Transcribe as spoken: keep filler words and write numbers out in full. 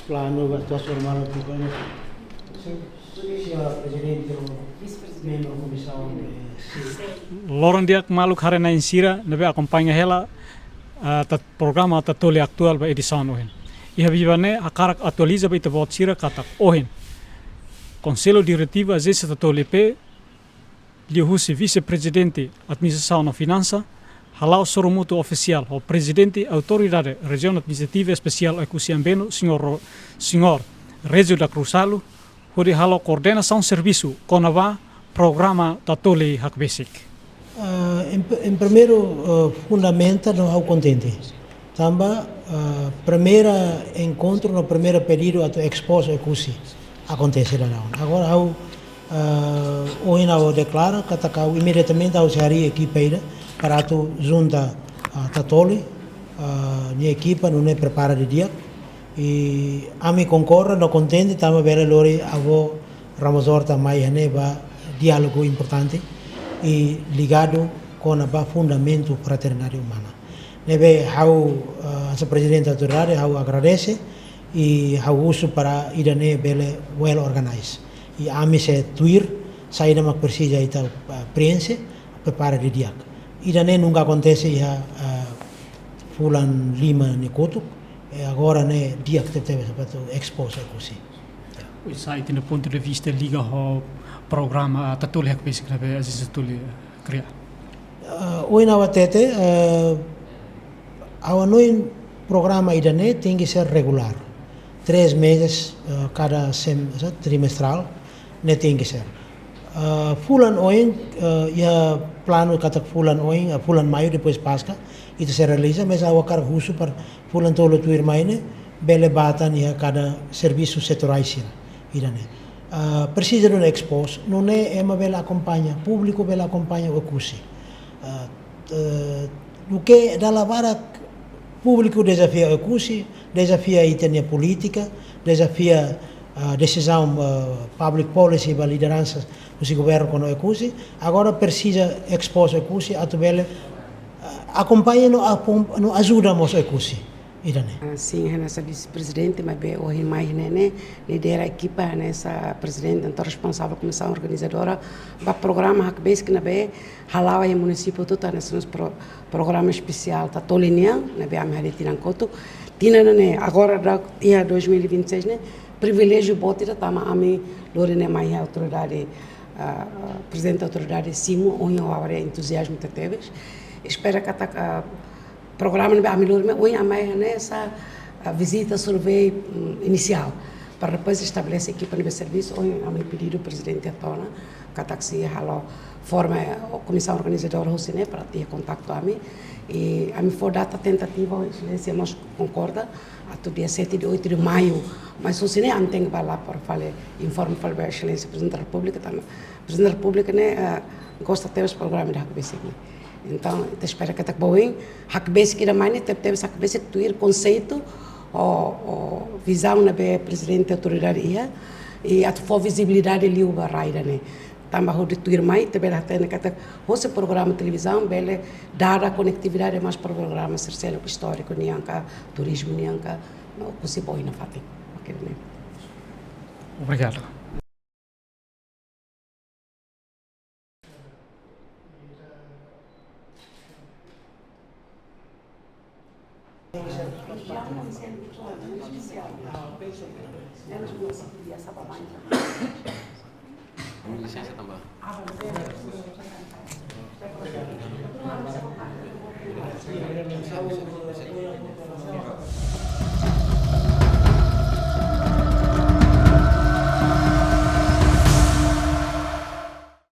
Planu ba atuasaun normál tu kone. Señór Prezidente, membru komisaun, eh, si. Loron di'ak maluk haree-na'in sira ne'ebé akompaña hela, ah, tat-, programa Tatoli atuál ba edisaun ohin. Iha biban ne'e hakarak atualiza ba ita-boot sira katak ohin Konsellu Diretivu Ajénsia Tatoli E P, liuhusi Vise-Prezidente Administrasaun no Finansa, hala'o sorumutu ofisiál ho Prezidente Autoridade Rejiaun Administrativa Espesiál Oekusi Ambeno, señór Ro-, señór Régio da Cruz Salu, hodi halo koordenasaun servisu kona-ba programa Tatoli Hakbesik. Ah, em, em primeiru, ah, fundamenta no ha'u kontente. Tanba, ah, primeira enkontru no primeira pedidu atu expose Oekusi akontese daudaun. Agora ha'u, ah, ohin ha'u deklara katak ha'u imediatamente ha'u sei harii ekipa ida para atu junta, ah, Tatoli, ah, nia ekipa nune'e prepara didi'ak. I ami konkorda no kontente tanba bele lori avó Ramos Horta mai iha ne'e ba diálogu importante i ligadu kona-ba fundamentu fraternidade umana. Ne'ebé ha'u, eh, hanesan Prezidente Autoridade, ha'u agradese i ha'u husu para ida-ne'e bele well organized. I ami sei tuir, saida mak presiza ita, eh, preenxe, prepara didi'ak. Ida-ne'e nunka akontese iha, eh, fulan lima ne'e kotuk, i agora ne'e di'ak tebetebes atu expose Oekusi. Oinsá ita-nia pontu de vista liga ho programa Tatoli Hakbesik ne'ebé Ajénsia Tatoli kria? Ah, ohin ha'u hatete, eh, ha'u hanoin programa ida-ne'e tenke ser regulár. Três meses, eh, kada sem-, sa-, trimestrál, ne'e tenke ser. Ah, fulan oin, eh, iha planu katak fulan oin, eh, fulan Maiu depois Páskua, ita sei realiza, mas ha'u hakarak husu para fulan tolu tuirmai ne'e, bele ba tan iha kada servisu setoriál sira, ida-ne'e. Ah, presiza duni expose, nune'e ema bele akompaña, públiku bele akompaña Oekusi. Ah, eh, duké dala barak públiku dezafia Oekusi, dezafia ita-nia polítika, dezafia, ah, desizaun, ah, public policy ba lideransa husi governu kona Oekusi, agora presiza expose Oekusi atu bele, ah, akompaña no apom-, no ajuda mós Oekusi. Ida-ne'e. Ah, sin, hanesan Vise-Prezidente, maibé ohin mai ne'e, ne'e lidera ekipa, hanesan Prezidente, entaun responsavel komisaun organizadora ba programa Hakbesik ne'ebé hala'o iha munisípiu hotu, hanesan pro-, programa espesiál Tatoli nian, ne'ebé ami harii tinan kotuk. Tinan ne'e, agora daudaun iha dois mil e vinte e seis ne'e, priviléjiu boot ida tanba ami lori ne'e mai iha autoridade, ah, Prezidente Autoridade simu, ohin ha'u haree entuziazmu tebetebes. Espera katak, ah, programa ne'ebé ami lori mai, ohin ami mai hanesan, ah, vizita survey, mm, inisiál. Para depois estabelese ekipa ne'ebé servisu, ohin ami pedidu Prezidente Atona, katak sei halo forma, eh, komisaun organizadora husi ne'e para iha kontaktu ami. I ami fó data tentativa, Exelénsia mós konkorda, atu dia sete de oito de Maiu. Mas husi ne'e ami tenke ba lá para fali, informa fali ba Exelénsia Prezidente da Repúblika, tanba Prezidente da Repúblika ne'e, eh, gosta tebes programa ida Hakbesik ne'e. Entaun, ita espera katak ba oin, Hakbesik ida mai ne'e, tebetebes Hakbesik tuir konseitu, ho, ho vizaun ne'ebé Prezidente Autoridade iha, i atu fó vizibilidade liu ba rai ida-ne'e. Tanba hodi tuirmai, ita bele hatene katak, hosi programa televizaun, bele dada konetividade mós programa sira seluk istóriku nian ka, turizmu nian ka, no Oekusi ba oin nafatin. Oke, ne'e. Obrigadu. Lisensa tanba.